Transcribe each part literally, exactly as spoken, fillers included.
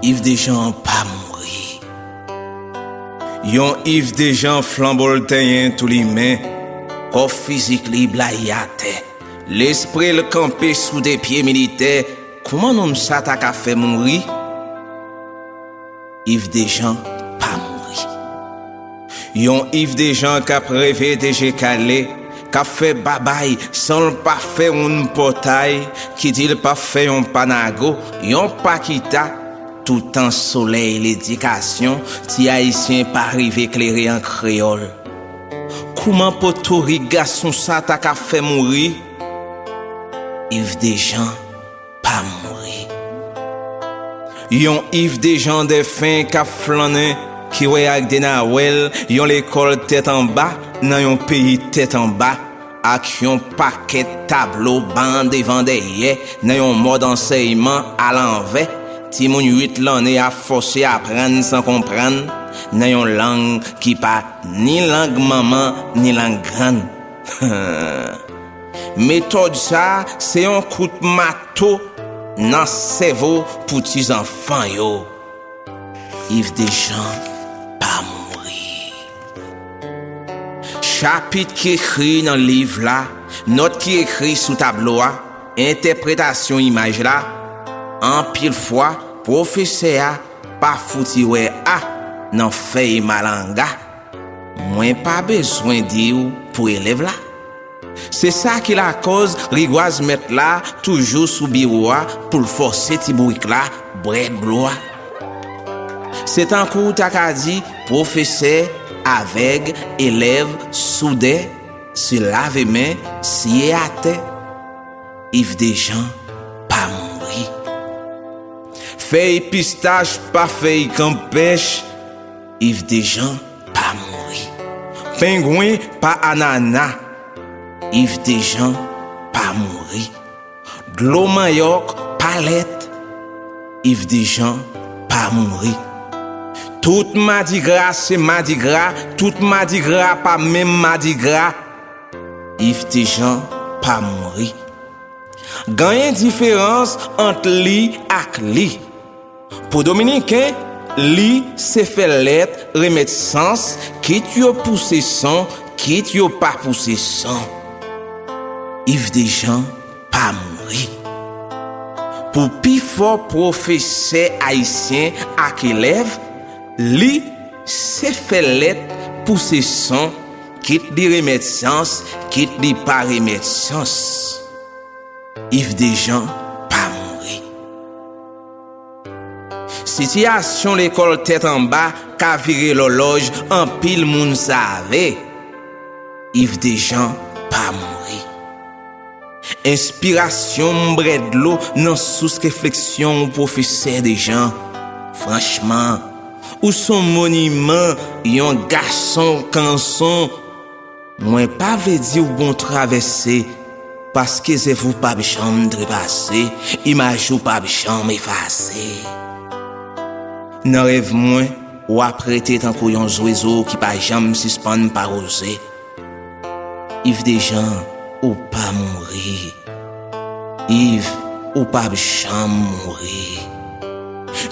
Yves Dejean pa mouri. Yon Yves Dejean flanbo l tenyen tou limen, kò fizik li blayi atè. Lespri l kanpe sou de pye militè, kouman nonm sa ta ka fè mouri? Yves Dejean pa mouri. Yon Yves Dejean k ap reve de je kale, k ap fè babay san l pa fè youn pòtay, ki di l p ap fè yon pa nago, yon pa kita, toutan solèy ledikasyon ti ayisyen pa rive klere an kreyòl. Kouman potorik gason sa ta ka fè mouri? Yves Dejean pa mouri. Yon Yves Dejean dèfen k ap flannen, ki wè ak de nawèl yon lekòl tèt anba nan yon peyi tèt anba, ak yon pakèt tablo ban devan dèyè nan yon mòd ansèyman alanvè, timoun uit lanne ap fòse aprann san konprann nan yon lang ki pa ni lang manman ni lang grann. Metòd sa a se yon kout mato nan sèvo pou ti zanfan yo. Yves Dejean pa mouri. Chapit ki ekri nan liv la, nòt ki ekri sou tablo a, entèpretasyon imaj la, anpil fwa, pwofesè a pa fouti wè a nan fèy malanga. Mwen pa bezwen di w pou elèv la. Se sa ki lakòz rigwaz mèt la toujou sou biwo a pou l fòse ti bourik la bwè dlo a. Se tankou w ta ka di pwofesè, avèg, elèv, soudè, se lave men, siye atè. Yves Dejean pa mouri. Fèy pistach pa fèy kanpèch, Yves Dejean pa mouri. Pengwen pa anana, Yves Dejean pa mouri. Dlo manyòk pa lèt, Yves Dejean pa mouri. Tout madigra se madigra, tout madigra pa menm madigra, Yves Dejean pa mouri. Genyen diferans ant li ak li. Pou Dominiken, li se fè lèt remèt sans, kit yo pouse son, kit yo pa pouse son. Yves Dejean pa mouri. Pou pifò pwofesè ayisyen ak elèv, li se fè lèt pouse son, kit li remèt sans, kit li pa remèt sans. Yves Dejean pa mouri. Sitiyasyon lekòl tèt anba ka vire lòlòj anpil moun save. Yves Dejean pa mouri. Enspirasyon m bwè dlo nan sous refleksyon w, pwofesè Dejean. Franchman, ou s on moniman, yon gason kanson. Mwen pa vle di w bon travèse, paske zèv ou p ap janm trepase, imaj ou p ap janm efase. Nan rèv mwen, w ap rete tankou yon zwezo ki pa janm sispann pawoze. Yves Dejean, ou pa mouri. Yves, ou p ap janm mouri.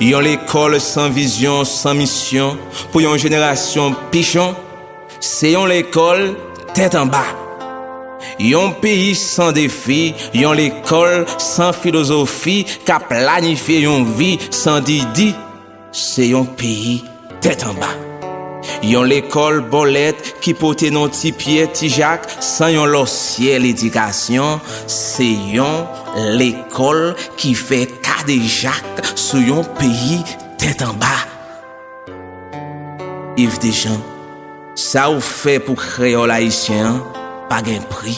Yon lekòl san vizyon, san misyon, pou yon jenerasyon pijon, se yon lekòl tèt anba. Yon peyi san defi, yon lekòl san filozofi k ap planifye yon vi san didi, se yon peyi tèt anba. Yon lekòl bòlèt ki pote non Ti Pyè, Ti Jak, san yon lòsyè ledikasyon, se yon lekòl ki fè kadejak sou yon peyi tèt anba. Yves Dejean, sa ou fè pou kreyòl ayisyen an pa gen pri.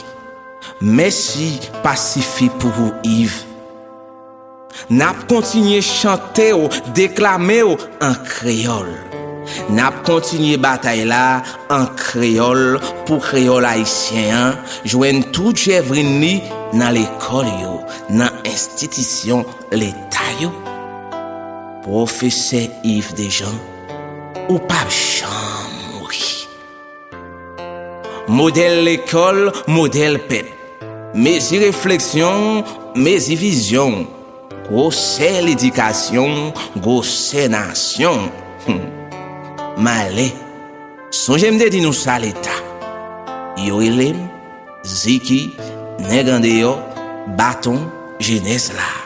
Mèsi pa sifi pou ou, Yves. N ap kontinye chante w, deklame w an kreyòl. N ap kontinye batay la an kreyòl pou kreyòl ayisyen an jwenn tout jèvrin li nan lekòl yo, nan enstitisyon leta yo. Pwofesè Yves Dejean, ou p ap janm mouri. Modèl lekòl, modèl pèp. Mezi refleksyon w, mezi vizyon w. Gwosè ledikasyon, gwosè nasyon. Hmm. Malè. Sonje m te di nou sa leta. Yo rele m Ziki, nèg andeyò, baton, jenès la.